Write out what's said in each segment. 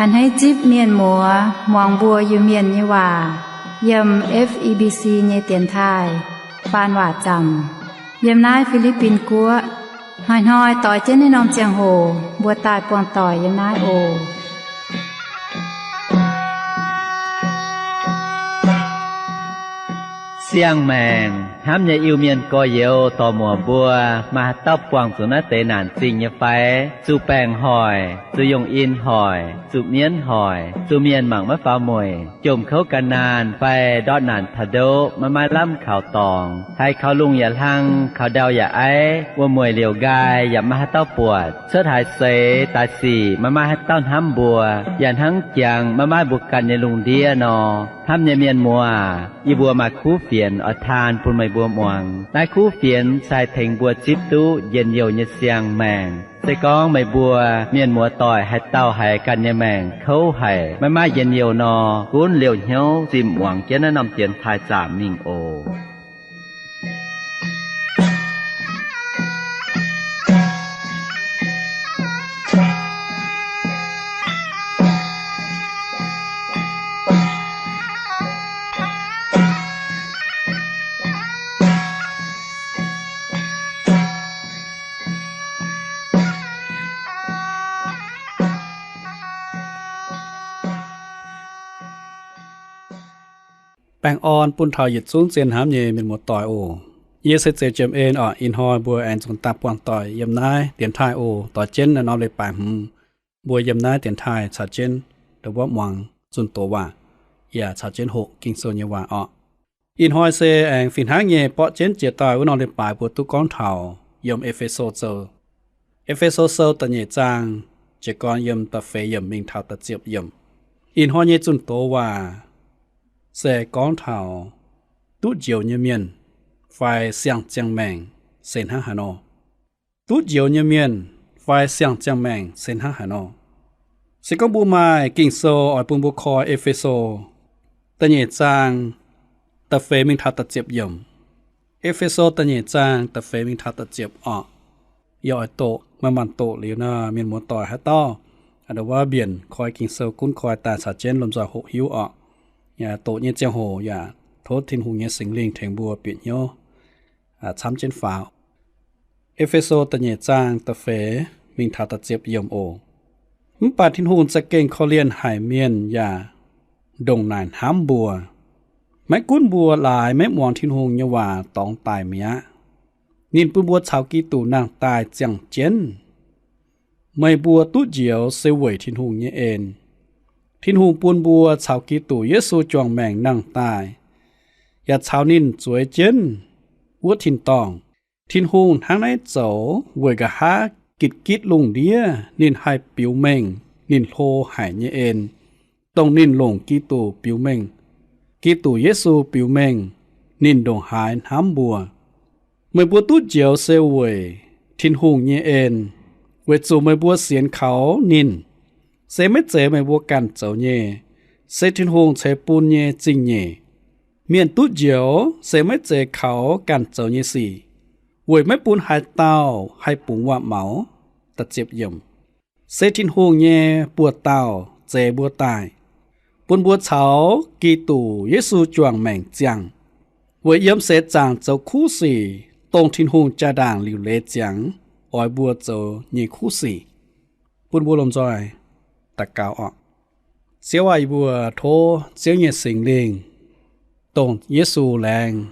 A'hneiv zipv mienh muoz muangx mbuo Iu-Mienh nyei waac yiem F E B C nyei dienx taaih faan waac zaamc yiem naaiv Fi^li^bin Guoqv. Hnoi-hnoi doix jienv naaiv norm ziangh hoc mbuo daaih buangh doic yiem naaiv oc. Siang-maengc hnamv nyei Iu-Mienh gorx-youz dorc-muoc mbuo, maaih haaix dauh buangh zuqc naaiv deix naanc zingh nyei fai? Zuqc baengc hoic, zuqc yungh in hoic, zuqc mienv hoic, zuqc mienh mangc maiv faaux mueic, jomc kouv gan naanh fai ndortv naanc taux ndoqv maiv maaih lamh kaux dorngx, haiz kaux lungh yaac hlang, kaux ndau yaac aiv, wuom-mueic liouc nqaai yaac maiv maaih haaix dauh buatc, cuotv haaix seix daaih sic maiv maaih haaix dauh hnamv mbuo, yaac hnangv jangx maiv maaih mbuo ganh nyei lungh ndiev nor, hnamv nyei mienh muoz, yie mbuo maaih kuv fienx oix taan bun meih mbuo muangx. Naaiv kuv fienx se haih tengx mbuo zipv duqv njien-youh nyei siang-maengc. Se gorngv meih mbuo mienh muoz-doic haaix dauh haiz ganh nyei maengc kouv haic, maiv maaih njien-youh nor, gunv liouh hnyouv zinh muangx jienv naaiv norm dienx taaih zaamc mingh oc. Baengh orn bun taux yietc zungv zien hnamv nyei mienh muoz-doic oc. Yie se Zeix Jiem En oc. Ih hnoi mbuo aengx nzunc daaih buangh doic yiem naaiv dienx taaih oc. Doix jienv naaiv norm leiz-baaix hmz, mbuo yiem naaiv dienx taaih caux jienv ndongc wuov muangx zunh doz waac, yaac caux jienv hoqc Ging-Sou nyei waac oc. Ih hnoi se aengx fih hnangv nyei borqv jienv jiex daaih wuov norm leiz-baaix mbuo duqv gorngv taux yiem E^fe^so Sou. E^fe^so Sou da'nyeic zaang, jiez gorn yiem da'feix yiemc mingh taux da'ziepc yiemc. Ih hnoi nyei zunh doz waac se gorngv taux duqv njoux nyei mienh fai siang-ziangh maengc se hnangv haaix nor. Duqv njoux nyei mienh fai siang-ziangh maengc se hnangv haaix nor. Se gorngv mbuo maaih Ging-Sou oix bun mbuo koi E^fe^so da'nyeic zaang da'feix mingh taux da'ziepc yiemc. E^fe^so da'nyeic zaang da'feix mingh taux da'ziepc oc. Yie oix doqc, maaih maanc doqc liuz nor, mienh muoz-doic haaix dauh ndongc wuov mbienc koi Ging-Sou gunv koi daaih caux jienv lomh nzoih hoqc hiuv oc. Yaac doqc nyei ziangh hoc yaac tov Tin-Hungh nyei Singx Lingh tengx mbuo bieqc hnyouv camv jienv faaux. E^fe^so da'nyeic zaang da'feix mingh taux da'ziepc yiemc oc. Mv baac Tin-Hungh za'gengh korv-lienh haic mienh yaac ndongc naaic hnamv mbuo. Maiv gunv mbuo laaix maiv muangx Tin-Hungh nyei waac dorngx daic mi'aqv, ninh bun mbuo caux Giduc nangh daaih ziangh jienv. Meih mbuo duqv njoux se weic Tin-Hungh nyei en. Tin-Hungh bun mbuo caux Giduc Yesu juangc maengc nangh daaih, yaac caux ninh zueiz jienv wuov tin-dorngh. Tin-Hungh hnangv naaiv zoux weic nqa'haav gitv-gitv lungh ndiev ninh haih biux mengh ninh hlo haic nyei en, dongh ninh longc Giduc biux mengh. Giduc Yesu biux mengh ninh ndongc haaix hnamv mbuo. Meih mbuo duqv njoux se weic Tin-Hungh nyei en, weic zuqc meih mbuo sienx kaux ninh. Se maiv zeiz meih mbuo ganh zoux nyei, se Tin-Hungh ceix bun nyei zingh nyeic. Mienh duqv njoux se maiv zeiz kaux ganh zoux nyei sic, weic maiv bun haaix dauh haih bungx waac-maux. Se Tin-Hungh nyei buoz-dauh zeix mbuo daaih, bun mbuo caux Giduc Yesu juangc maengc ziangh, weic yiem seix zaangc zoux kuv sic, dongh Tin-Hungh jaa-ndaangc liuc leiz ziangx oix mbuo zoux nyei kuv sic. Bun mbuo lomh nzoih daux gaux oc. Ziouv aah, yie mbuo tov Ziouv nyei Singx Lingh, dongh Yesu laengz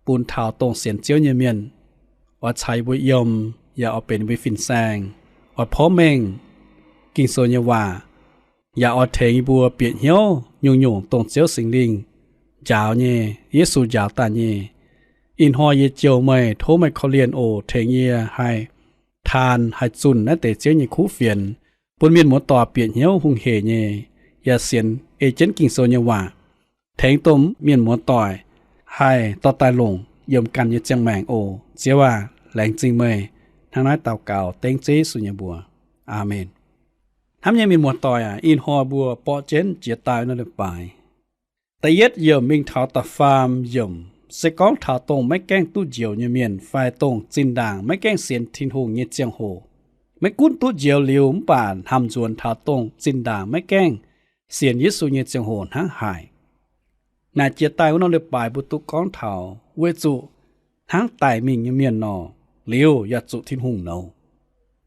bun taux dongh sienx Ziouv nyei mienh, oix caux yie mbuo yiem, yaac oix benx yie mbuo fin-saeng, oix porv mengh Ging-Sou nyei waac, yaac oix tengx yie mbuo bieqc hnyouv nyungc-nyungc dongh Ziouv Singx Lingh njaaux nyei, Yesu njaaux daaih nyei. Ih hnoi yie jouh meih, tov meih korv-lienh oc, tengx yie haih taan haih zunh naaiv deix Ziouv nyei kuv fienx, bun mienh muoz-doic bieqc hnyouv hungh hec nyei, yaac sienx ei jienv Ging-Sou nyei waac, tengx dongh mienh muoz-doic haih dorh daaih longc yiem ganh nyei ziangh maengc oc. Ziouv aac, laengz zingh meih. Hnangv naaiv daux gaux dengv Ziouv Yesu nyei mbuox. Aamen. Hnamv nyei mienh muoz-doic aac, ih hnoi mbuo borqv jienv jiex daaih naaiv leiz-baaix da'yietv yiemc mingh taux da'faam yiemc se gorngv taux dongh maiv gaengh duqv njoux nyei mienh fai dongh zinh ndaangc maiv gaengh sienx Tin-Hungh nyei ziangh hoc. Maiv gunv duqv njoux liuz mv baac hnamv nzuonx taux dongh zinh ndaangc maiv gaengh sienx Yesu nyei ziangh hoc hnangv haaix. Naaic jiex daaih wuov norm leiz-baaix mbuo duqv gorngv taux weic zuqc hnangv daic mingh nyei mienh nor, liuz yaac zuqc Tin-Hungh nouz.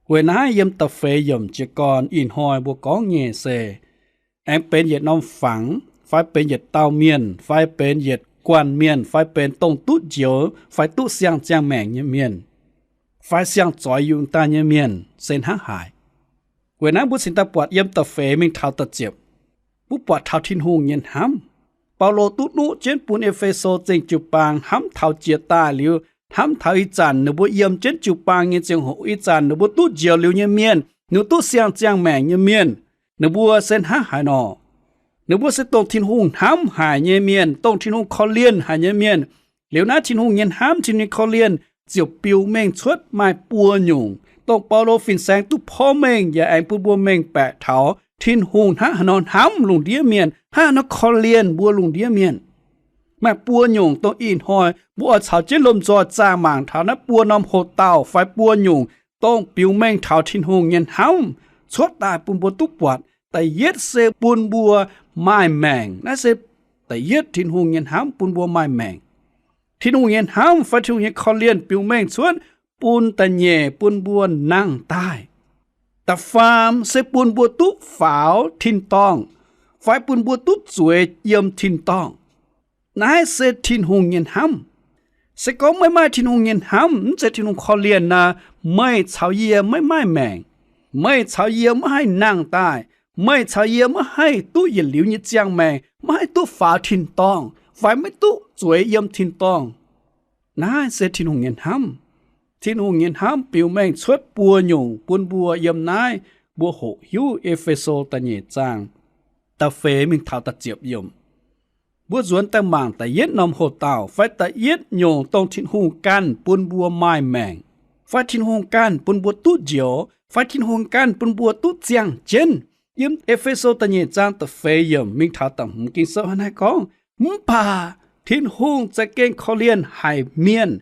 Weic naaiv yiem da'feix yiemc jiez gorn ih hnoi mbuo gorngv nyei se aengx benx yietc norm fangx fai benx yietc dauh mienh fai benx yietc guanh mienh fai benx dongh duqv njoux fai duqv siang-ziangh maengc nyei mienh fai siang-zoix yungh daaih nyei mienh se hnangv haaix. Weic naaiv mbuo cingx daaih buatc yiem da'feix mingh taux da'ziepc, mbuo buatc taux Tin-Hungh nyei hnamv. Baulo duqv nuqv jienv bun E^fe^so zingh jiu-baang hnamv taux jiex daaih liuz, hnamv taux ih zanc ninh mbuo yiem jienv jiu-baang nyei ziangh hoc, ih zanc ninh mbuo duqv njoux liuz nyei mienh, ninh mbuo duqv siang-ziangh maengc nyei mienh, ninh mbuo se hnangv haaix nor. Ninh mbuo se dongh Tin-Hungh hnamv haic nyei mienh, dongh Tin-Hungh korv-lienh haic nyei mienh. Liuz naaiv Tin-Hungh nyei hnamv, Tin-Hungh nyei korv-lienh ziouc biux mengh cuotv maaih buo nyungc. Dongh Baulo fin-saeng duqv porv mengh yaac aengx bun mbuo mengh baeqc taux Tin-Hungh hnangv haaix nor hnamv lungh ndiev mienh, hnangv haaix nor korv-lienh mbuo lungh ndiev mienh. Maaih buo nyungc dongh ih hnoi mbuo oix caux jienv lomh nzoih zaah mangc taux naaiv buo norm hoc-dauh fai buo nyungc dongh biux mengh taux Tin-Hungh nyei hnamv cuotv daaih bun mbuo duqv buatc. Da'yietv se bun mbuo maaih maengc. Naaiv se da'yietv Tin-Hungh nyei hnamv bun mbuo maaih maengc. Tin-Hungh nyei hnamv fai Tin-Hungh nyei korv-lienh biux mengh cuotv bun da'nyeic bun mbuo nangh daaih. Da'faam se bun mbuo duqv faaux tin-dorngh fai bun mbuo duqv zueiz yiem tin-dorngh. Naaiv se Tin-Hungh nyei hnamv. Se gorngv maiv maaih Tin-Hungh nyei hnamv, mv zeiz Tin-Hungh korv-lienh naaic, meih caux yie maiv maaih maengc. Meih caux yie maiv haih nangh daaih. Meih caux yie maiv haih duqv yietc liuz nyei ziangh maengc, maiv haih duqv faaux tin-dorngh fai maiv duqv zueiz yiem tin-dorngh. Naaiv se Tin-Hungh nyei hnamv. Tin-Hungh nyei hnamv biux mengh cuotv buo nyungc bun mbuo yiem naaiv mbuo hoqc hiuv E^fe^so da'nyeic zaang da'feix mingh taux da'ziepc yiemc. Mbuo nzuonx daaih mangc da'yietv norm hoc-dauh fai da'yietv nyungc dongh Tin-Hungh ganh bun mbuo maaih maengc, fai Tin-Hungh ganh bun mbuo duqv njoux, fai Tin-Hungh ganh bun mbuo duqv ziangh jienv. Yiem E^fe^so da'nyeic zaang da'feix yiemc mingh taux da'hmz Ging-Sou hnangv naaiv gorngv, mv baac Tin-Hungh za'gengh korv-lienh haic mienh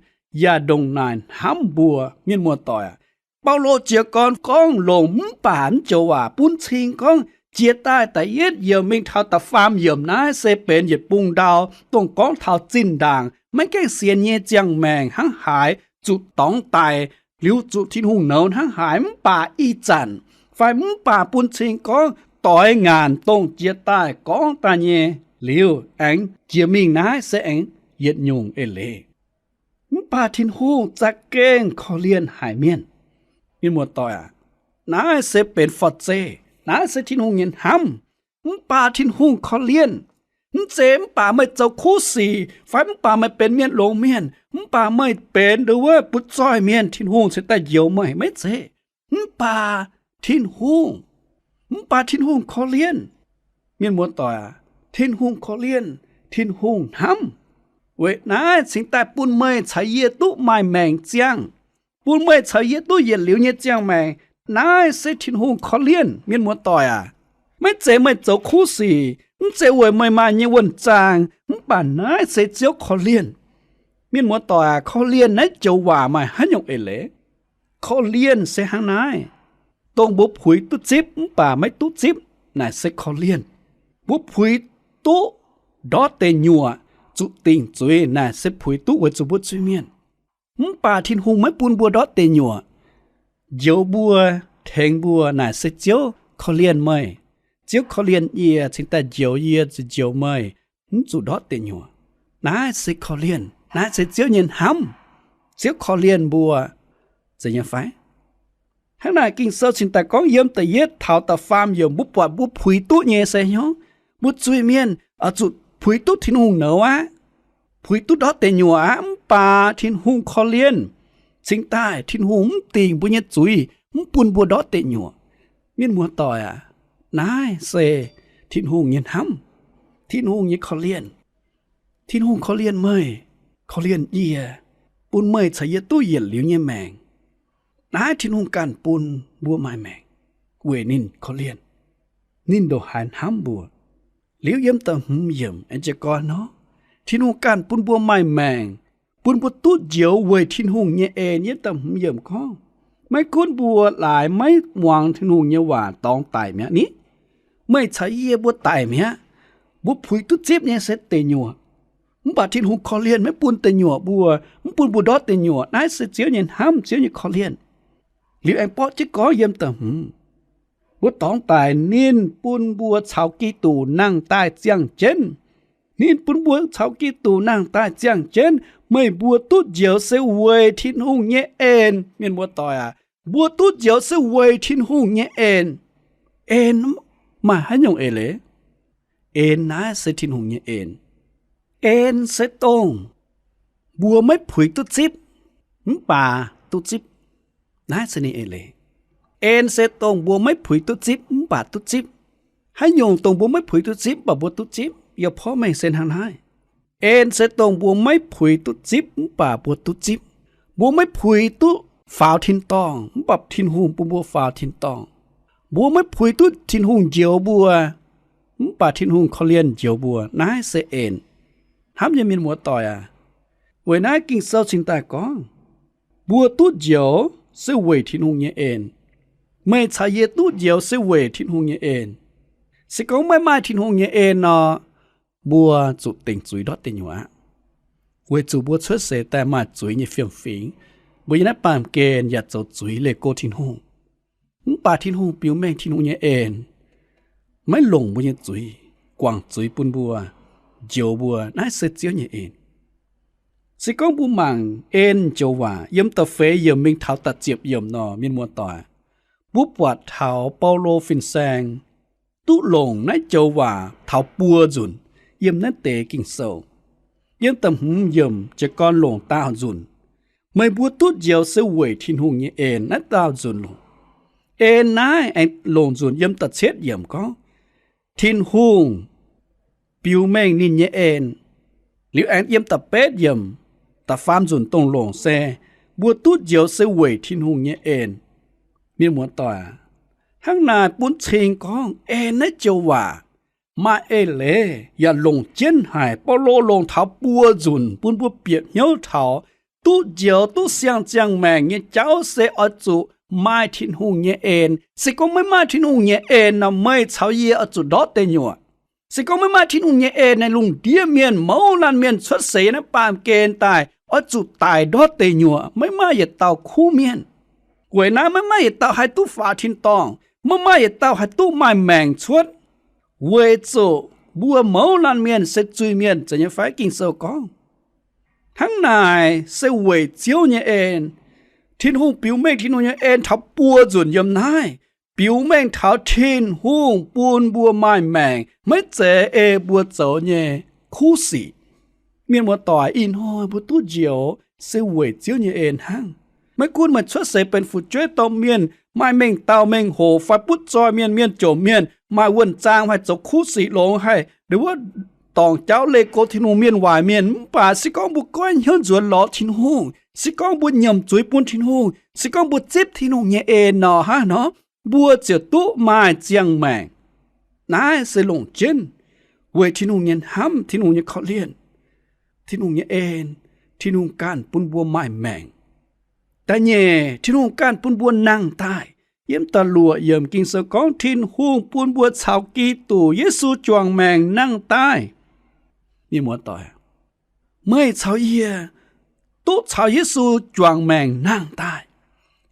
yaac ndongc naaic hnamv mbuo. Mienh muoz-doic aac, Baulo jiez gorn gorngv longc mv baac mv joux waac bun cing gorngv jiex daaih da'yietv yiemc mingh taux da'faam yiemc naaiv se benx yietc bung ndau dongh gorngv taux zinh ndaangc maiv gaengh sienx nyei ziangh maengc hnangv haaix zuqc dorngx daic liuz zuqc Tin-Hungh nouz hnangv haaix, mv baac ih zanc fai mv baac bun cing gorngv doix ngaanc dongh jiex daaih gorngv daaih nyei liuz aengx jiex mingh naaiv se aengx yietc nyungc eix leiz. Mv baac Tin-Hungh za'gengh korv-lienh haic mienh. Mienh muoz-doic aac, naaiv se benx forv-zeih. Naaiv se Tin-Hungh nyei hnamv. Mv baac Tin-Hungh korv-lienh. Mv zeiz mv baac meih zoux kuv sic fai mv baac meih benx mienh longx mienh, mv baac meih benx nduov wuov butv-zoih mienh, Tin-Hungh cingx daaih njoux meih, maiv zeiz. Mv baac Tin-Hungh, mv baac Tin-Hungh korv-lienh. Mienh muoz-doic aac, Tin-Hungh korv-lienh, Tin-Hungh hnamv. Weic naaiv cingx daaih bun meih caux yie duqv maaih maengc ziangh, bun meih caux yie duqv yietc liuz nyei ziangh maengc. Naaiv se Tin-Hungh korv-lienh. Mienh muoz-doic aac, maiv zeiz meih zoux kuv sic, mv zeiz weic meih maaih nyei wuonh zaangh, mv baac naaiv se Ziouv korv-lienh. Mienh muoz-doic aac, korv-lienh naaiv joux waac maaih haaix nyungc eix leiz? Korv-lienh se hnangv naaiv. Dongh mbuo puix duqv zipv mv baac maiv duqv zipv, naaic se korv-lienh. Mbuo puix duqv ndortv deic nyuoqc, zuqc dingc zuiz, naaic se puix duqv weic zuqc mbuo zuiz-mienh. Mv baac Tin-Hungh maiv bun mbuo ndortv deic nyuoqc. Njoux mbuo, tengx mbuo, naaic se Ziouv korv-lienh meih. Ziouv korv-lienh yie, cingx daaih njoux yie, zuqc njoux meih, mv zuqc ndortv deic nyuoqc. Naaiv se korv-lienh, naaiv se Ziouv nyei hnamv. Ziouv korv-lienh mbuo, zeiz nyei fai? Hnangv naaic Ging-Sou cingx daaih gorngv yiem da'yietv taux da'faam yiemc mbuo buatc mbuo puix duqv nyei se hnyouv, mbuo zuiz-mienh oix zuqc puix duqv Tin-Hungh nouz aqv, puix duqv ndortv deic nyuoqc aqv, mv baac Tin-Hungh korv-lienh. Cingx daaih Tin-Hungh mv dingc mbuo nyei zuiz, mv bun mbuo ndortv deic nyuoqc. Mienh muoz-doic aac, naaiv se Tin-Hungh nyei hnamv, Tin-Hungh nyei korv-lienh. Tin-Hungh korv-lienh meih, korv-lienh yie, bun meih caux yie duqv yietc liuz nyei maengc. Naaiv Tin-Hungh ganh bun mbuo maaih maengc weic ninh korv-lienh. Ninh ndongc haaix hnamv mbuo? Liuz yiem da'hmz yiemc aengx jiez gorn nor, Tin-Hungh ganh bun mbuo maaih maengc, bun mbuo duqv njoux weic Tin-Hungh nyei en. Yiem da'hmz yiemc gorngv, Maiv gunv mbuo laaix maiv muangx Tin-Hungh nyei waac dorngx daic mi'aqv ni, meih caux yie mbuo daic mi'aqv. Mbuo puix duqv zipv nyei se deic nyuoqc, mv baac Tin-Hungh korv-lienh maiv bun deic nyuoqc mbuo, mv bun mbuo ndortv deic nyuoqc. Naaiv se Ziouv nyei hnamv, Ziouv nyei korv-lienh. Liuz aengx borqv jienv gorngv yiem da'hmz, mbuo dorngx daic ninh bun mbuo caux Giduc nangh daaih ziangh jienv. Ninh bun mbuo caux Giduc nangh daaih ziangh jienv. Meih mbuo duqv njoux se weic Tin-Hungh nyei en. Mienh muoz-doic aac, mbuo duqv njoux se weic Tin-Hungh nyei en. En maaih haaix nyungc eix leiz? En naaiv se Tin-Hungh nyei en. En se dongh mbuo maiv puix duqv zipv, mv baac duqv zipv. Naaiv se ninh eix leiz. En se dongh mbuo maiv puix duqv zipv mv baac duqv zipv. Haaix nyungc dongh mbuo maiv puix duqv zipv mv baac mbuo duqv zipv? Yie porv mengh se hnangv naaiv. En se dongh mbuo maiv puix duqv zipv mv baac mbuo duqv zipv. Mbuo maiv puix duqv faaux tin-dorngh mv baac Tin-Hungh bun mbuo faaux tin-dorngh. Mbuo maiv puix duqv Tin-Hungh njoux mbuo mv baac Tin-Hungh korv-lienh njoux mbuo. Naaiv se en. Hnamv nyei mienh muoz-doic aac, weic naaiv Ging-Sou cingx daaih gorngv, mbuo duqv njoux se weic Tin-Hungh nyei en. Meih caux yie duqv njoux se weic Tin-Hungh nyei en. Se gorngv maiv maaih Tin-Hungh nyei en nor, mbuo zuqc dingc zuiz ndortv deic nyuoqc aqv. Weic zuqc mbuo cuotv seix daaih maaih zuiz nyei fiem-fingx, mbuo yiem naaiv baamh gen yaac zoux zuiz leih go Tin-Hungh. Mv baac Tin-Hungh biux mengh Tin-Hungh nyei en maiv longc mbuo nyei zuiz, guangc zuiz bun mbuo, njoux mbuo. Naaiv se Ziouv nyei en. Se gorngv mbuo mangc En Joux Waac yiem da'feix yiemc mingh taux da'ziepc yiemc nor, mienh muoz-doic, mbuo buatc taux Baulo fin-saeng duqv longc naaiv joux waac taux buo nzunc yiem naaiv deix Ging-Sou. Yiem da'hmz yiemc jiez gorn longc daauh nzunc, meih mbuo duqv njoux se weic Tin-Hungh nyei en. Naaiv daauh nzunc longc. En naaiv aengx longc nzunc yiem da'cietv yiemc gorngv, Tin-Hungh biux mengh ninh nyei en. Liuz aengx yiem da'betv yiemc, da'faam nzunc dongh longc se, mbuo duqv njoux se weic Tin-Hungh nyei en. Mienh muoz-doic, hnangv naaiv bun cing gorngv En naaiv joux waac maaih eix leiz yaac longc jienv haic. Baulo longc taux buo nzunc bun mbuo bieqc hnyouv taux duqv njoux, duqv siang-ziangh maengc nyei jauv se oix zuqc maaih Tin-Hungh nyei en. Se gorngv maiv maaih Tin-Hungh nyei en nor, meih caux yie oix zuqc ndortv deic nyuoqc. Se gorngv maiv maaih Tin-Hungh nyei en, naaiv lungh ndiev mienh mouz laanh mienh cuotv seix naaiv baamh gen daaih oix zuqc daic ndortv deic nyuoqc, maiv maaih yietc dauh kuv mienh. Weic naaiv maiv maaih yietc dauh haih duqv faaux tin-dorngh, maiv maaih yietc dauh haih duqv maaih maengc cuotv, weic zuqc mbuo mouz laanh mienh se zuiz-mienh, zeiz nyei fai? Ging-Sou gorngv, hnangv naaic se weic Ziouv nyei en, Tin-Hungh biux mengh Tin-Hungh nyei en taux buo nzunc yiem naaiv, biux mengh taux Tin-Hungh bun mbuo maaih maengc, maiv zeiz ei mbuo zoux nyei kuv sic. Mienh muoz-doic, ih hnoi mbuo duqv njoux se weic Ziouv nyei en hnangv. Maiv gunv meih cuotv seix benx fu'jueiv domh mienh, maaih mengh dauh mengh hoc fai butv zoih mienh, mienh jomc mienh, maaih wuonh zaang haih zoux kuv sic longx, haih ndongc wuov dorngc jauv leih go Tin-Hungh, mienh waaic mienh, mv baac se gorngv mbuo goiv hnyouv nzuonx lorz Tin-Hungh, se gorngv mbuo nyiemc zuiz bun Tin-Hungh, se gorngv mbuo zipv Tin-Hungh nyei en nor, hnangv nor mbuo ziouc duqv maaih ziangh maengc. Naaiv se longc jienv weic Tin-Hungh nyei hnamv, Tin-Hungh nyei korv-lienh, Tin-Hungh nyei en, Tin-Hungh ganh bun mbuo maaih maengc. Da'nyeic, Tin-Hungh ganh bun mbuo nangh daaih. Yiem da'luoqc yiemc Ging-Sou gorngv Tin-Hungh bun mbuo caux Giduc Yesu juangc maengc nangh daaih. Mienh muoz-doic, meih caux yie duqv caux Yesu juangc maengc nangh daaih.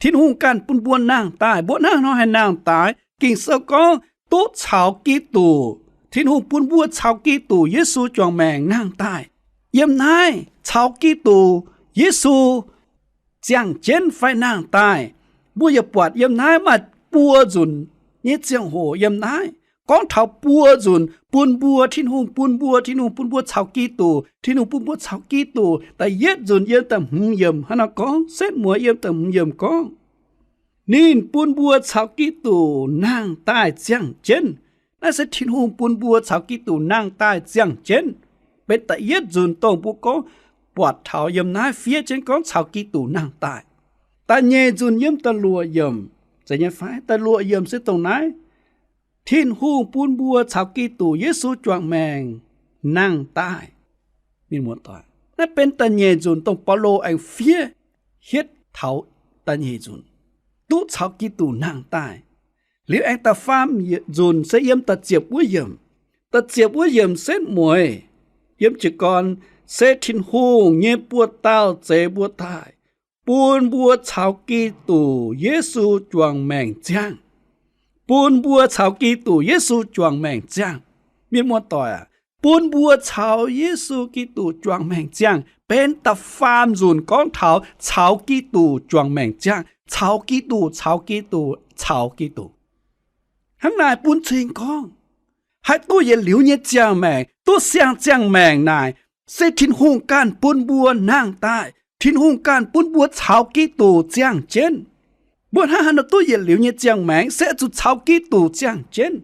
Tin-Hungh ganh bun mbuo nangh daaih. Mbuo hnangv haaix nor haih nangh daaih? Ging-Sou gorngv duqv caux Giduc, Tin-Hungh bun mbuo caux Giduc Yesu juangc maengc nangh daaih. Yiem naaiv caux Giduc Yesu ziangh jienv fai nangh daaih. Mbuo yaac buatc yiem naaiv maaih buo nzunc nyei ziangh hoc yiem naaiv gorngv taux buo nzunc bun mbuo, Tin-Hungh bun mbuo, Tin-Hungh bun mbuo caux Giduc, Tin-Hungh bun mbuo caux Giduc. Da'yietv nzunc yiem da'hmz yiemc hnangv nor gorngv, setv mueiz yiem da'hmz yiemc gorngv, ninh bun mbuo caux Giduc nangh daaih ziangh jienv. Naaiv se Tin-Hungh bun mbuo caux Giduc nangh daaih ziangh jienv. Benx da'yietv nzunc dongh mbuo gorngv buatc taux yiem naaiv fiev jienv gorngv caux Giduc nangh daaih. Da'nyeic nzunc yiem da'luoqc yiemc, zeiz nyei fai? Da'luoqc yiemc se dongh naaiv, Tin-Hungh bun mbuo caux Giduc Yesu juangc maengc nangh daaih. Mienh muoz-doic, naaiv benx da'nyeic nzunc dongh Baulo aengx fiev hietv taux da'nyeic nzunc. duqv caux Giduc nangh daaih. Liuz aengx da'faam nzunc se yiem da'ziepc wuov yiemc. Da'ziepc wuov yiemc setv mueiz, yiem jiez gorn, se Tin-Hungh nyei buoz-dauh zeix mbuo daaih, bun mbuo caux Giduc Yesu juangc maengc ziangh. Bun mbuo caux Giduc Yesu juangc maengc ziangh. Mienh muoz-doic aac, bun mbuo caux Yesu Giduc juangc maengc ziangh benx da'faam nzunc gorngv taux caux Giduc juangc maengc ziangh, caux Giduc, caux Giduc, caux Giduc. Hnangv naaic bun cing gorngv haih duqv yietc liuz nyei ziangh maengc, duqv siang-ziangh maengc naaic, se Tin-Hungh ganh bun mbuo nangh daaih. Tin-Hungh ganh bun mbuo caux Giduc ziangh jienv. Mbuo hnangv haaix nor duqv yietc liuz nyei ziangh maengc? Se oix zuqc caux Giduc ziangh jienv.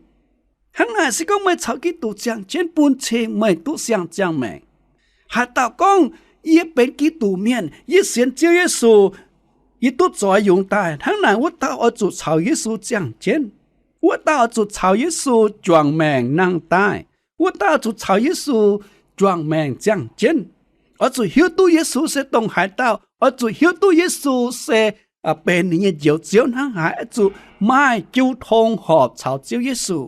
Hnangv naaic se gorngv meih caux Giduc ziangh jienv bun cing meih duqv siang-ziangh maengc. Haaix dauh gorngv, Yie benx Giduc Mienh, yie sienx Ziouv Yesu, yie duqv zoix yungz daaih, hnangv naaic wuov dauh oix zuqc caux Yesu ziangh jienv. Wuov dauh oix zuqc caux Yesu juangc maengc nangh daaih. Wuov dauh oix zuqc caux Yesu juangc maengc ziangh jienv. Oix zuqc hiuv duqv Yesu se dongh haaix dauh. Oix zuqc hiuv duqv Yesu se benx ninh nyei Njoux Ziouv hnangv haaix. Oix zuqc maaih jiu tong horpc caux Ziouv Yesu.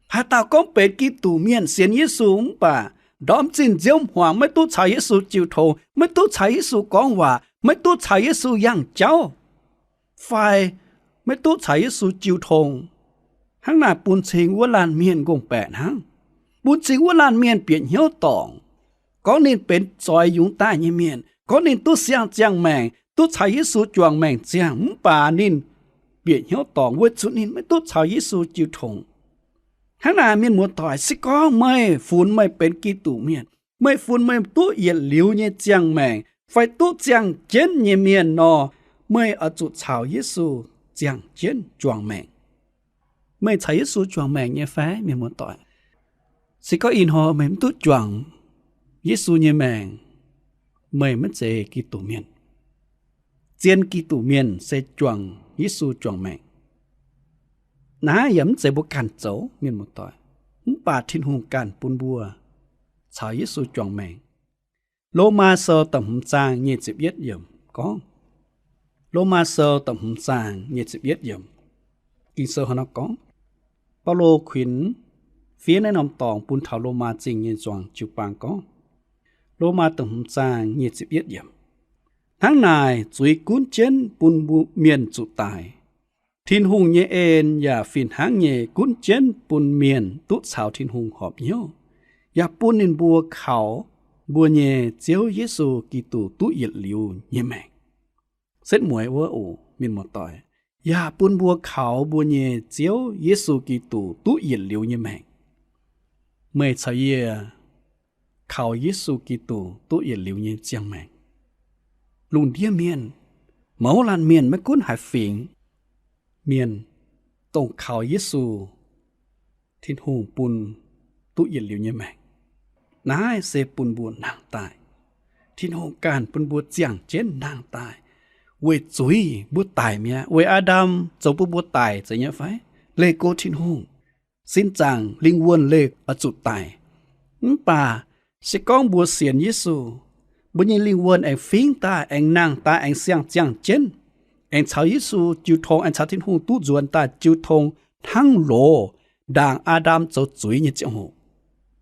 Haaix dauh gorngv benx Giduc Mienh, sienx Yesu mv baac ndorm zinh nziouv hmuangx maiv duqv caux Yesu jiu tong, maiv duqv caux Yesu gorngv waac, maiv duqv caux Yesu yangh jauv, fai maiv duqv caux Yesu jiu tong, hnangv naaic bun cing wuov laanh mienh ngongh baeqc hnangv. Bun cing wuov laanh mienh bieqc hnyouv dorngc, gorngv ninh benx zoix yungz daaih nyei mienh, gorngv ninh duqv siang-ziangh maengc, duqv caux Yesu juangc maengc ziangh, mv baac ninh bieqc hnyouv dorngc weic zuqc ninh maiv duqv caux Yesu jiu tong. Hnangv naaic, mienh muoz-doic, se gorngv meih funx meih benx Giduc Mienh, meih funx meih duqv yietc liuz nyei ziangh maengc fai duqv ziangh jienv nyei mienh nor, meih oix zuqc caux Yesu ziangh jienv juangc maengc. Meih caux Yesu juangc maengc nyei fai, mienh muoz-doic? Se gorngv ih hnoi meih mv duqv juangc Yesu nyei maengc, meih maiv zeiz Giduc Mienh. Zien Giduc Mienh se juangc Yesu juangc maengc. Naaiv yaac mv zeiz mbuo ganh zoux, mienh muoz-doic, mv baac Tin-Hungh ganh bun mbuo caux Yesu juangc maengc. Lomaa Sou da'hmz zaang nyic ziepc yietv yiemc gorngv, Lomaa Sou da'hmz zaang nyic ziepc yietv yiemc, Ging-Sou hnangv nor gorngv, Baulo kuinx fiev naaiv norm dorngx bun taux Lomaa Zingh nyei zuangx jiu-baang gorngv, Lomaa da'hmz zaang nyic ziepc yietv yiemc, Hnangv naaic, zuiz gunv jienv bun mbuo mienh zuqc daic. Tin-Hungh nyei en yaac fih hnangv nyei gunv jienv bun mienh duqv caux Tin-Hungh horpc hnyouv, yaac bun ninh mbuo kaux mbuo nyei Ziouv Yesu Giduc duqv yietc liuz nyei maengc. Setv mueiz wuov oc, mienh muoz-doic, yaac bun mbuo kaux mbuo nyei Ziouv Yesu Giduc duqv yietc liuz nyei maengc. Meih caux yie kaux Yesu Giduc duqv yietc liuz nyei ziangh maengc. Lungh ndiev mienh, mouz laanh mienh, maiv gunv haaix fingx mienh, dongh kaux Yesu, Tin-Hungh bun duqv yietc liuz nyei maengc. Naaiv se bun mbuo nangh daaih. Tin-Hungh ganh bun mbuo ziangh jienv nangh daaih. Weic zuiz mbuo daic mi'aqv. Weic Aa^ndam zoux bun mbuo daic, zeiz nyei fai? Leih go Tin-Hungh, sin zaangc lingh wuonh leih oix zuqc daic. Mv baac se gorngv mbuo sienx Yesu, mbuo nyei lingh wuonh aengx fingx daaih, aengx nangh daaih, aengx siang-ziangh jienv, aengx caux Yesu jiu tong, aengx caux Tin-Hungh duqv nzuonx daaih jiu tong hnangv loz ndaangc Aa^ndam zoux zuiz nyei ziangh hoc.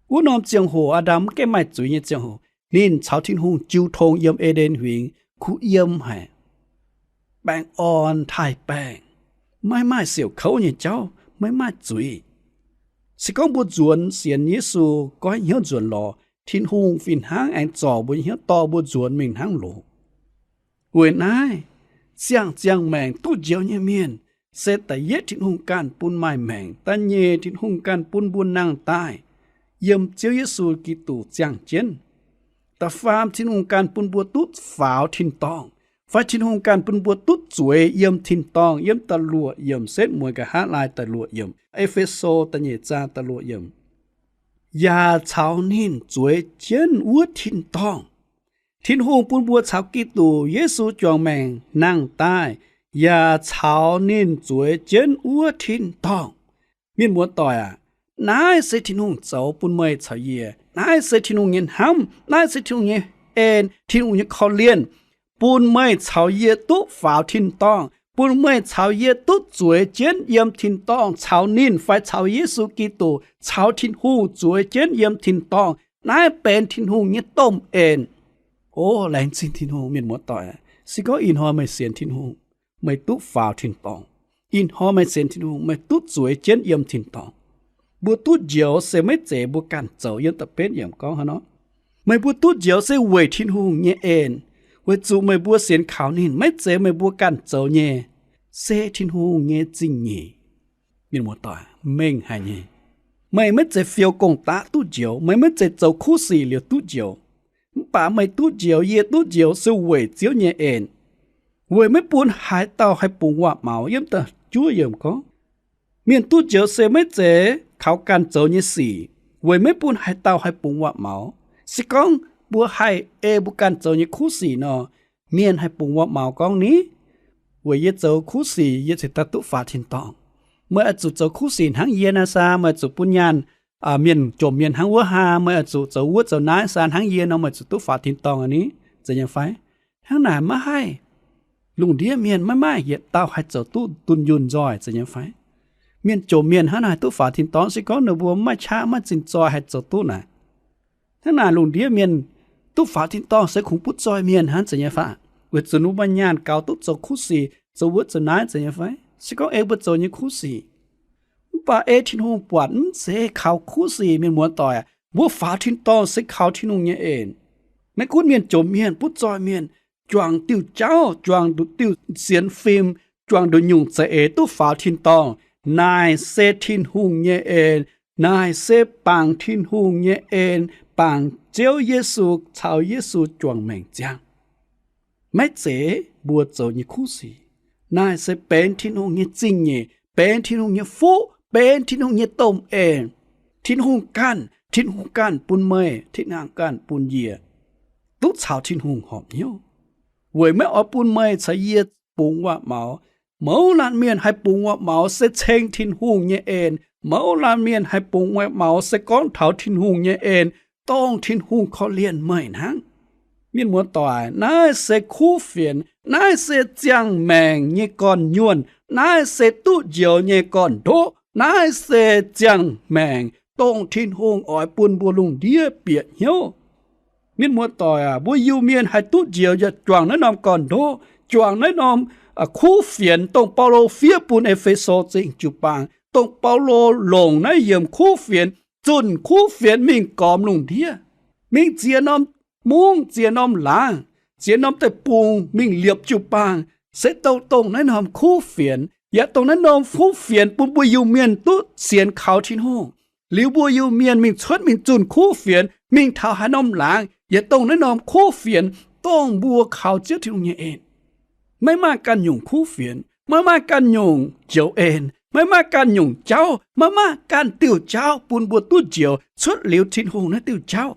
Wuov norm ziangh hoc Aa^ndam maiv gaengh maaih zuiz nyei ziangh hoc, ninh caux Tin-Hungh jiu tong yiem E^nden Huingx, kuh yiem haic, baengh orn taaih baengh, maiv maaih siouc kouv nyei jauv, maiv maaih zuiz. Se gorngv mbuo nzuonx sienx Yesu, goiv hnyouv nzuonx lorz, Tin-Hungh fih hnangv aengx zorc mbuo nyei hnyouv, dorh mbuo nzuonx mingh hnangv loz. Weic naaiv, siang-ziangh maengc duqv njoux nyei mienh, se da'yietv Tin-Hungh ganh bun maaih maengc, da'nyeic Tin-Hungh ganh bun mbuo nangh daaih yiem Ziouv Yesu Giduc ziangh jienv. Da'faam Tin-Hungh ganh bun mbuo duqv faaux tin-dorngh, fai Tin-Hungh ganh bun mbuo duqv zueiz yiem tin-dorngh. Yiem da'luoqc yiemc, setv mueiz nqa'haav laai da'luoqc yiemc, E^fe^so da'nyeic zaang da'luoqc yiemc, yaac caux ninh zueiz jienv wuov tin-dorngh. Tin-Hungh bun mbuo caux Giduc Yesu juangc maengc nangh daaih, yaac caux ninh zueiz jienv wuov tin-dorngh. Mienh muoz-doic aac, naaiv se Tin-Hungh zoux bun meih caux yie. Naaiv se Tin-Hungh nyei hnamv. Naaiv se Tin-Hungh nyei en, Tin-Hungh nyei korv-lienh, bun meih caux yie duqv faaux tin-dorngh, bun meih caux yie duqv zueiz jienv yiem tin-dorngh caux ninh fai caux Yesu Giduc, caux Tin-Hungh zueiz jienv yiem tin-dorngh. Naaiv benx Tin-Hungh nyei domh en. O, laengz zingh Tin-Hungh, mienh muoz-doic. Se gorngv ih hnoi meih sienx Tin-Hungh, meih duqv faaux tin-dorngh. Ih hnoi meih sienx Tin-Hungh, meih duqv zueiz jienv yiem tin-dorngh. Mbuo duqv njoux se maiv zeiz mbuo ganh zoux, yiem da'betv yiemc gorngv hnangv nor. Meih mbuo duqv njoux se weic Tin-Hungh nyei en, weic zuqc meih mbuo sienx kaux ninh, maiv zeiz meih mbuo ganh zoux nyei, se Tin-Hungh nyei zingh nyeic. Mienh muoz-doic, mengh haic nyei. Meih maiv zeiz fiou gong-daqv duqv njoux, meih maiv zeiz zoux kuv sic liuz duqv njoux. Mv baac meih duqv njoux, yie duqv njoux se weic Ziouv nyei en, weic maiv bun haaix dauh haih bungx waac-maux. Yiem da'juov yiemc gorngv, mienh duqv njoux se maiv zeiz kaux ganh zoux nyei sic, weic maiv bun haaix dauh haih bungx waac-maux. Se gorngv mbuo haih ei mbuo ganh zoux nyei kuv sic nor, mienh haih bungx waac-maux gorngv ni, weic yie zoux kuv sic yie cingx daaih duqv faaux tin-dorngh. Meih oix zuqc zoux kuv sic hnangv yie naaiv saah, meih oix zuqc bun nyaanh mienh, jomc mienh hnangv wuov haa, meih oix zuqc zoux wuov zoux naaiv saah hnangv yie nor, meih zuqc duqv faaux tin-dorngh aqv ni, zeiz nyei fai? Hnangv naaic maiv haih. Lungh ndiev mienh maiv maaih yietc dauh haih zoux duqv dunh yunh nzoih, zeiz nyei fai? Mienh jomc mienh hnangv naaic duqv faaux tin-dorngh, se gorngv ninh mbuo maiv maaih qaqv maiv zinh zoih haih zoux duqv naaic. Hnangv naaic lungh ndiev mienh duqv faaux tin-dorngh se kungx butv zoih mienh hnangv, zeiz nyei fai? Weic zuqc ninh mbuo maaih nyaanh gaux duqv zoux kuv sic, zoux wuov zoux naaiv, zeiz nyei fai? Se gorngv ei mbuo zoux nyei kuv sic. Mv baac ei Tin-Hungh buatc mv zeiz kaux kuv sic, mienh muoz-doic. Mbuo faaux tin-dorngh se kaux Tin-Hungh nyei en. Maiv gunv mienh jomc mienh, butv zoih mienh, juangc diuh jauv, juangc nduqc diuh sienx fim, juangc nduqc nyungc za'eix duqv faaux tin-dorngh, naaic se Tin-Hungh nyei en. Naaic se bangc Tin-Hungh nyei en, bangc Ziouv Yesu caux Yesu juangc maengc ziangh. Maiv zeiz mbuo zoux nyei kuv sic. Naaiv se benx Tin-Hungh nyei zingh nyeic, benx Tin-Hungh nyei fuqv, benx Tin-Hungh nyei domh en. Tin-Hungh ganh, Tin-Hungh ganh bun meih, Tin-Hungh ganh bun yie, duqv caux Tin-Hungh horpc hnyouv, weic maiv oix bun meih caux yie bungx waac-maux. Mouz laanh mienh haih bungx waac-maux se ceng Tin-Hungh nyei en. Mouz laanh mienh haih bungx waac-maux se gorngv taux Tin-Hungh nyei en, dongh Tin-Hungh korv-lienh meih hnangv. Mienh muoz-doic, naaiv se kuv fienx, naaiv se ziangh maengc nyei gorn-nyuonh, naaiv se duqv njoux nyei gorn-ndoqv, naaiv se ziangh maengc dongh Tin-Hungh oix bun mbuo lungh ndiev bieqc hnyouv. Mienh muoz-doic aac, mbuo Iu-Mienh haih duqv njoux yaac juangc naaiv norm gorn-ndoqv, juangc naaiv norm kuv fienx dongh Baulo fiev bun E^fe^so Zingh jiu-baang, dongh Baulo longc naaiv yiemc kuv fienx, zunh kuv fienx mingh gormx lungh ndiev, mingh ziex norm mungv, ziex norm laangz, ziex norm deic-bung mingh liepc jiu-baang, se dongh, dongh naaiv norm kuv fienx. Yaac dongh naaiv norm kuv fienx bun mbuo Iu-Mienh duqv sienx kaux Tin-Hungh. Liuz mbuo Iu-Mienh mingh cuotv mingh zunh kuv fienx, mingh taux haaix norm laangz, yaac dongh naaiv norm kuv fienx dongh mbuo kaux Ziouv Tin-Hungh nyei en. Maiv maaih ganh nyungc kuv fienx, maiv maaih ganh nyungc njoux en, maiv maaih ganh nyungc jauv, maiv maaih ganh diuh jauv bun mbuo duqv njoux cuotv liuz Tin-Hungh naaiv diuh jauv.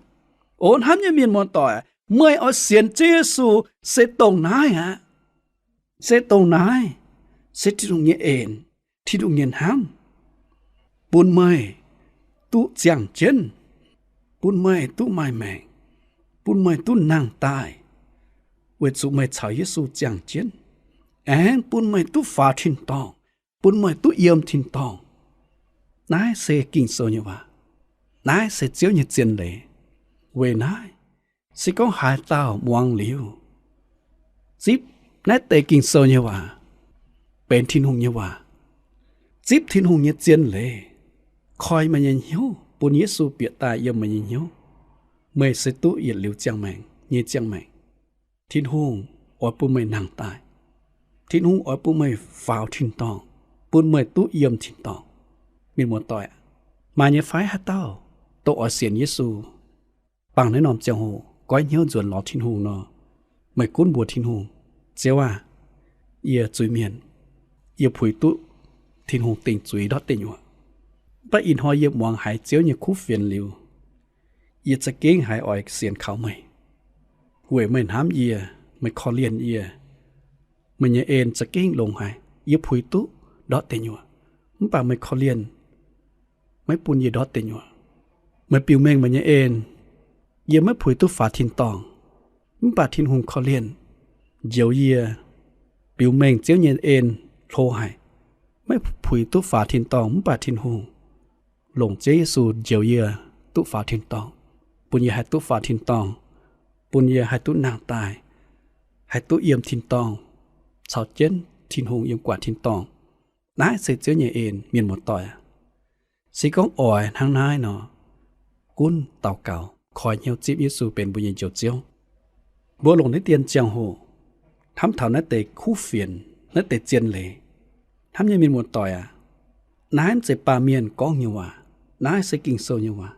O hnamv nyei mienh muoz-doic, meih oix sienx Ziouv Yesu se dongh naaiv aqv. Se dongh naaiv, se Tin-Hungh nyei en, Tin-Hungh nyei hnamv, bun meih duqv ziangh jienv, bun meih duqv maaih maengc, bun meih duqv nangh daaih, weic zuqc meih caux Yesu ziangh jienv, aengx bun meih duqv faaux tin-dorngh, bun meih duqv yiem tin-dorngh. Naaiv se Ging-Sou nyei waac. Naaiv se Ziouv nyei zien leiz. Weic naaiv, se gorngv haaix dauh muangx liuz, zipv naaiv deix Ging-Sou nyei waac benx Tin-Hungh nyei waac, zipv Tin-Hungh nyei zien leiz koi meih nyei hnyouv, bun Yesu bieqc daaih yiem meih nyei hnyouv, meih se duqv yietc liuz ziangh maengc nyei ziangh maengc. Tin-Hungh oix bun meih nangh daaih. Tin-Hungh oix bun meih faaux tin-dorngh, bun meih duqv yiem tin-dorngh. Mienh muoz-doic, maaih nyei fai haaix dauh dongh oix sienx Yesu, bangc naaiv norm ziangh hoc goiv hnyouv nzuonx lorz Tin-Hungh nor, meih gunv mbuox Tin-Hungh, Ziouv aah! Yie zuiz-mienh. Yie puix duqv Tin-Hungh dingc zuiz ndortv deic nyuoqc. Mv baac ih hnoi yie muangx haiz Ziouv nyei kuv fienx liuz, yie za'gengh haiz oix sienx kaux meih, weic meih hnamv yie, meih korv-lienh yie. Meih nyei en za'gengh longx haic. Yie puix duqv ndortv deic nyuoqc, mv baac meih korv-lienh, maiv bun yie ndortv deic nyuoqc. Meih biux mengh meih nyei en, yie maiv puix duqv faaux tin-dorngh, mv baac Tin-Hungh korv-lienh, njoux yie biux mengh Ziouv nyei en hlo haic, maiv puix duqv faaux tin-dorngh, mv baac Tin-Hungh longc Ziouv Yesu njoux yie duqv faaux tin-dorngh, bun yie haih duqv faaux tin-dorngh, bun yie haih duqv nangh daaih, haih duqv yiem tin-dorngh, caux jienv Tin-Hungh yiem gu'nguaaic tin-dorngh. Naaiv se Ziouv nyei en, mienh muoz-doic aac. Se gorngv oix hnangv naaiv nor, gunv daux gaux, koi hnyouv zipv Yesu benx mbuo nyei Njoux Ziouv. Mbuo longc naaiv dien ziangh hoc, hnamv taux naaiv deix kuv fienx, naaiv deix zien leiz, hnamv nyei mienh muoz-doic aac, naaiv mv zeiz baamh mienh gorngv nyei waac. Naaiv se Ging-Sou nyei waac.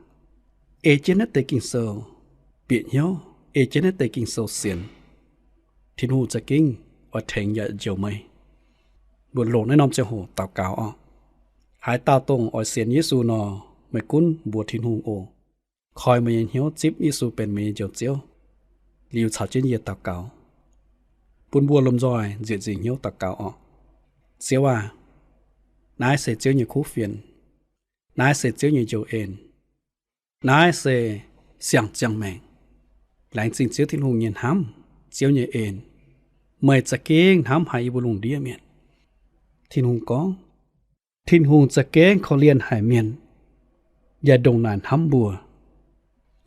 Ei jienv naaiv deix Ging-Sou bieqc hnyouv, ei jienv naaiv deix Ging-Sou sienx, Tin-Hungh za'gengh oix tengx yaac njoux meih. Mbuo longc naaiv norm ziangh hoc daux gaux oc. Haaix dauh dongh oix sienx Yesu nor, meih gunv mbuox Tin-Hungh oc. Koi meih nyei hnyouv zipv Yesu benx meih nyei Njoux Ziouv, liuz caux jienv yie daux gaux, bun mbuo lomh nzoih nzieqc nzingc hnyouv daux gaux oc. Ziouv aac, naaiv se Ziouv nyei kuv fienx. Naaiv se Ziouv nyei njoux en. Naaiv se siang-ziangh maengc. Laengz zingh Ziouv Tin-Hungh nyei hnamv, Ziouv nyei en. Meih za'gengh hnamv haic yie mbuo lungh ndiev mienh. Tin-Hungh gorngv, Tin-Hungh za'gengh korv-lienh haic mienh, yaac ndongc naaic hnamv mbuo.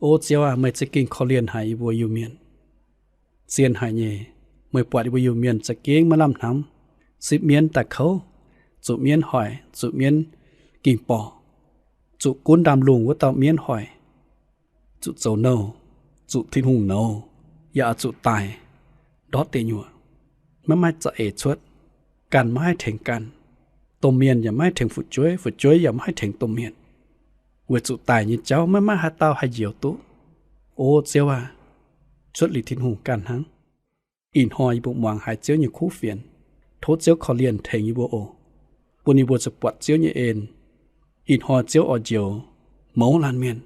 O Ziouv aac, meih za'gengh korv-lienh haic yie mbuo Iu-Mienh. Zien haic nyei, meih buatc yie mbuo Iu-Mienh za'gengh maiv lamh hnamv, sipv mienv daaih kouv, zuqc mienv hoic, zuqc mienv ging borqc, zuqc gunv ndaamv-lungh wuov dauh mienv hoic, zuqc zoux nouh, zuqc Tin-Hungh nouz, yaac zuqc daic ndortv deic nyuoqc, maiv maaih za'eix cuotv, ganh maiv haih tengx ganh. Domh mienh yaac maiv haih tengx fu'jueiv, fu'jueiv yaac maiv haih tengx domh mienh. Weic zuqc daic nyei jauv maiv maaih haaix dauh haih njoux duqv. O Ziouv aac, cuotv liuz Tin-Hungh ganh hnangv. Ih hnoi yie mbuo muangx haiz Ziouv nyei kuv fienx. Tov Ziouv korv-lienh tengx yie mbuo oc, bun yie mbuo ziouc buatc Ziouv nyei en. Ih hnoi Ziouv oix njoux mouz laanh mienh,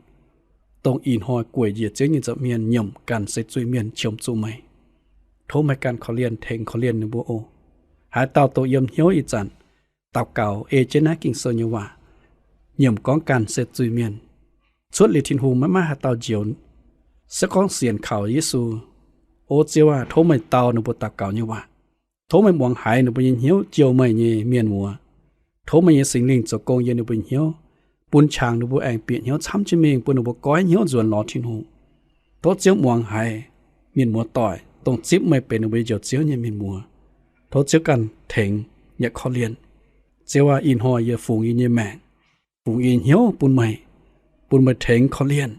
dongh ih hnoi gueic njiec Ziouv nyei nza'hmien nyiemc ganh se zuiz-mienh qiemx zuqc meih. Tov meih ganh korv-lienh tengx korv-lienh ninh mbuo oc. Haaix dauh dongh yiem hnyouv ih zanc daux gaux ei jienv naaiv Ging-Sou nyei waac, nyiemc gorngv ganh se zuiz-mienh, cuotv liuz Tin-Hungh maiv maaih haaix dauh njoux, se gorngv sienx kaux Yesu. O Ziouv aac, tov meih dau ninh mbuo daux gaux nyei waac. Tov meih muangx haiz ninh mbuo nyei hnyouv jouh meih nyei mienh muoz. Tov meih nyei Singx Lingh zoux gong yiem ninh mbuo nyei hnyouv, bun qangx ninh mbuo aengx bieqc hnyouv camv jienv mingh, bun ninh mbuo goiv hnyouv nzuonx lorz Tin-Hungh. Tov Ziouv muangx haiz mienh muoz-doic, dongh zipv meih benx ninh mbuo nyei Njoux Ziouv nyei mienh muoz. Tov Ziouv ganh tengx yaac korv-lienh. Ziouv aac, ih hnoi yie fungx yie nyei maengc, fungx yie hnyouv bun meih, bun meih tengx korv-lienh,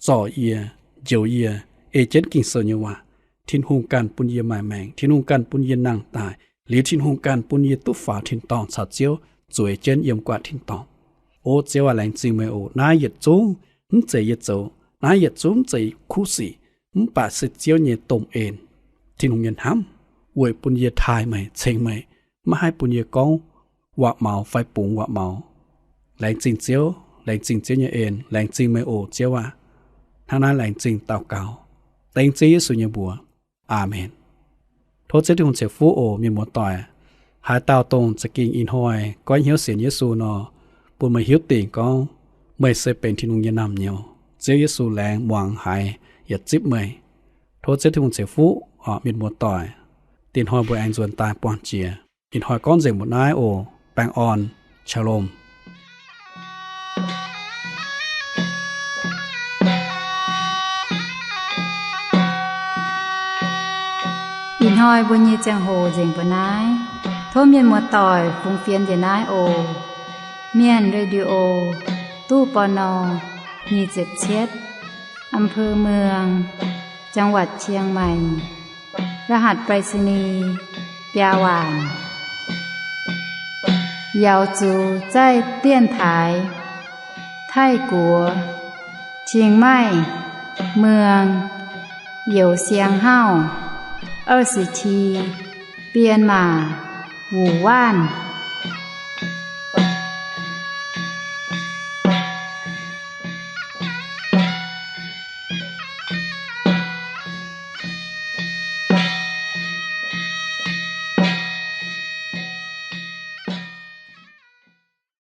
zorc yie, njoux yie, ei jienv Ging-Sou nyei waac. Tin-Hungh ganh bun yie maaih maengc, Tin-Hungh ganh bun yie nangh daaih, liuz Tin-Hungh ganh bun yie duqv faaux tin-dorngh caux Ziouv zueiz jienv yiem gu'nguaaic tin-dorngh. O Ziouv aac, laengz zingh meih oc. Naaiv yietc zungv mv zeiz yie zoux, naaiv yietc zungv mv zeiz kuv sic, mv baac se Ziouv nyei domh en, Tin-Hungh nyei hnamv, weic bun yie taaih meih, ceng meih, maiv haih bun yie gorngv waac-maux fai bungx waac-maux. Laengz zingh Ziouv, laengz zingh Ziouv nyei en, laengz zingh meih oc Ziouv aac. Hnangv naaiv laengz zingh daux gaux dengv Ziouv Yesu nyei mbuox. Aamen. Tov Ziouv Tin-Hungh ceix fuqv oc mienh muoz-doic. Haaix dauh dongh za'gengh ih hnoi goiv hnyouv sienx Yesu nor, bun meih hiuv dingc gorngv meih se benx Tin-Hungh nyei naamh nyouz. Ziouv Yesu laengz muangx haiz yaac zipv meih. Tov Ziouv Tin-Hungh ceix fuqv oc mienh muoz-doic. Dingc hnoi mbuo aengx nzuonx daaih buangh jiex. Ih hnoi gorngv nzengc mbuo naaiv oc. Baengh orn. Shalom. Ih hnoi mbuo nyei ziangh hoc nzengc mbuo naaiv. Tov mienh muoz-doic fungx fienx njiec naaiv oc. Mienh Radio, ตู้ ปณ. nyic ziepc cietv, อำเภอเมือง จังหวัดเชียงใหม่ รหัสไปรษณีย์ biaa waanc. 瑶族在电台 Taiv-Guoqv, Chiang Mai, Mueang, Youz Siang Hauv, 二十七, Bienh Maac, Wuc Waanv.